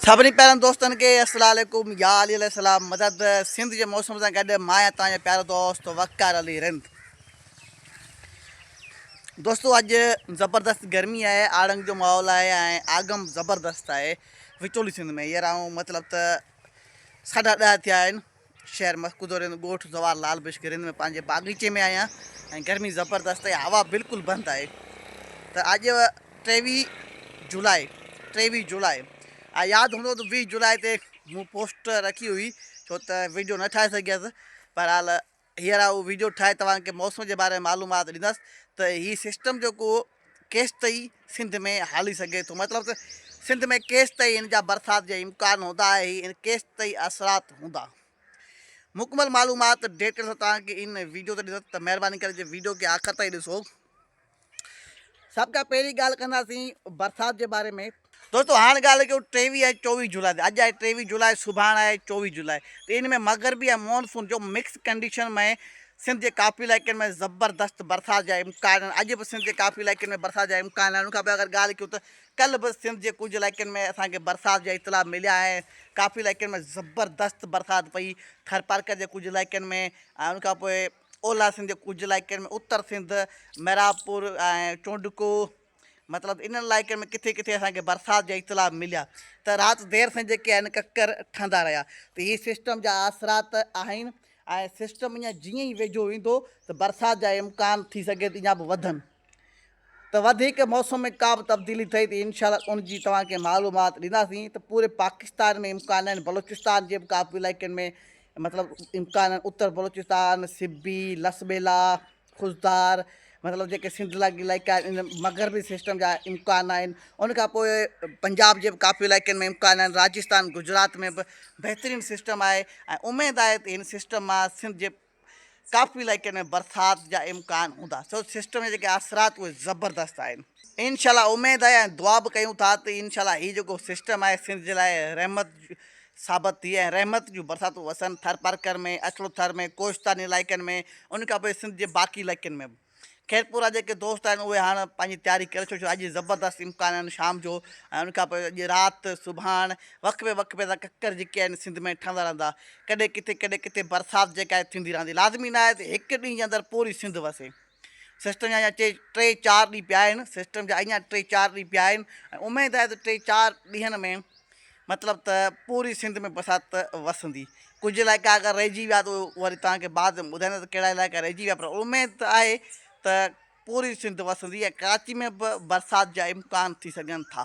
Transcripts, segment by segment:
سڀني پيارن دوستن کي السلام عليڪم يا علي عليه السلام مدد سنڌ جي موسم سان گڏ مان آهيان توهان جو پيارو دوست وقار علي رند دوستو اڄ زبردست گرمي آهي آڙنگ جو ماحول آهي ۽ آگم زبردست آهي وچولي سنڌ ۾ هينئر آئون مطلب ته ساڍا ڏهه ٿيا آهن شهر مسڪودو رند ڳوٺ زوار لال بشڪ رند ۾ پنهنجي باغيچي ۾ آهيان ۽ گرمي زبردست آهي هوا بلڪل بند آهي ته اڄ ٽيويهه جولاء ٽيويهه جولاء ۽ ياد هوندو ته ويهه جولاء تي مون پوسٽ رکي هئي ڇو ته ويڊيو نه ٺاهي سگهيس بهرحال هينئر آئون ويڊيو ٺاهي توهان کي موسم جي باري ۾ معلومات ڏيندس ته هي سسٽم جيڪو ڪيستائين سنڌ ۾ هلي سگهي ٿو مطلب ته سنڌ ۾ ڪيستائين ان جا برسات جا امڪان هوندا ۽ ڪيستائين اثرات هوندا مڪمل معلومات ڊيٽيل سان توهان کي ان ويڊيو تي ڏيندس ته مهرباني ڪري جي ويڊيو کي آخر تائين ڏسو سڀ کان پهرين ڳالهه ڪنداسين برسات جي باري ۾ دوستو هاڻ ڳالهه ڪيون ٽيويهه ۽ چوويهه جولاء تي اڄ آهي ٽيويهه جولاء سڀاڻ آهي چوويهه جولاء ته ان ۾ مغربي ۽ مونسون جو مڪس ڪنڊيشن ۾ سنڌ جي ڪافي علائقن ۾ زبردست برسات جا امڪان آهن اڄ به سنڌ جي ڪافي علائقن ۾ برسات جا امڪان آهن ان کان پوء اگر ڳالهه ڪيون ته ڪلهه به سنڌ جي ڪجهه علائقن ۾ اسان کي برسات جا اطلاع مليا آهن ڪافي علائقن ۾ زبردست برسات پئي ٿرپارڪر جي ڪجهه علائقن ۾ ۽ ان کان پوء اولهه سنڌ جي ڪجهه علائقن ۾ اتر سنڌ محرابپور ۽ چونڊڪو مطلب انهن علائقن ۾ ڪٿي ڪٿي اسان کي برسات جا اطلاع مليا ته رات دير سان جيڪي آهن ڪڪر ٺهندا رهيا ته هي سسٽم جا اثرات آهن ۽ سسٽم اڃا جيئن ئي ويجهو ايندو ته برسات جا امڪان ٿي سگهي ته اڃا به وڌن ته وڌيڪ موسم ۾ ڪا به تبديلي ٿئي ته انشاء الله ان جي توهان کي معلومات ڏينداسين ته پوري پاڪستان ۾ امڪان آهن بلوچستان جي به ڪافي علائقن ۾ مطلب امڪان آهن اتر بلوچستان سبي لسٻيلا خضدار مطلب جيڪي سنڌ لڳ علائقا آهن ان مغربي سسٽم جا امڪان آهن ان کان پوء پنجاب جي به ڪافي علائقن ۾ امڪان آهن راجستان گجرات ۾ به بهترين سسٽم آهي ۽ اميد آهي ته هن سسٽم مان سنڌ جي ڪافي علائقن ۾ برسات جا امڪان هوندا سو سسٽم جا جيڪي اثرات اهي زبردست آهن انشاء الله اميد آهي ۽ دعا به ڪيون ٿا ته انشاء الله هي جيڪو سسٽم آهي سنڌ جي لاء رحمت ثابت ٿي ۽ رحمت جون برساتون وسن ٿرپارڪر ۾ اڇڙو ٿر ۾ ڪوهستاني علائقن ۾ ان کان پوء سنڌ جي باقي علائقن ۾ به خيرپور جا جيڪي دوست آهن اهي هاڻ پنهنجي تياري ڪري ڇڏيو اڄ زبردست امڪان آهن شام جو ۽ ان کان پوء اڄ رات سڀاڻ وقفي وقفي سان ڪڪر جيڪي آهن سنڌ ۾ ٺهندا رهندا ڪڏهن ڪٿي ڪڏهن ڪٿي برسات جيڪا آهي ٿيندي رهندي لازمي نه آهي ته هڪ ڏينهن جي اندر پوري سنڌ وسي سسٽم جا اڃا ٽي ٽي چار ڏينهن پيا آهن سسٽم جا اڃا ٽي چار ڏينهن پيا آهن ۽ اميد آهي ته ٽي چار ڏينهن ۾ مطلب ته پوري سنڌ ۾ برسات وسندي. ڪجهه علائقا اگر رهجي ويا ته وري توهان کي بعد ۾ ٻڌائيندس ته ڪهڙا علائقا رهجي ويا پر اميد ته آهي ته پوري سنڌ وسندي ۽ ڪراچي ۾ به برسات جا امڪان ٿي سگهن ٿا.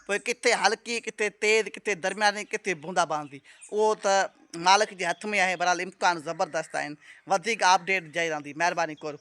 پوء ڪٿي هلڪي، ڪٿي تيز، ڪٿي درمياني، ڪٿي بوندا باندي اهو ته مالڪ جي هٿ ۾ آهي بهرحال امڪان زبردست آهن. وڌيڪ آپڊيٽ جاري رهندي. مهرباني قرب.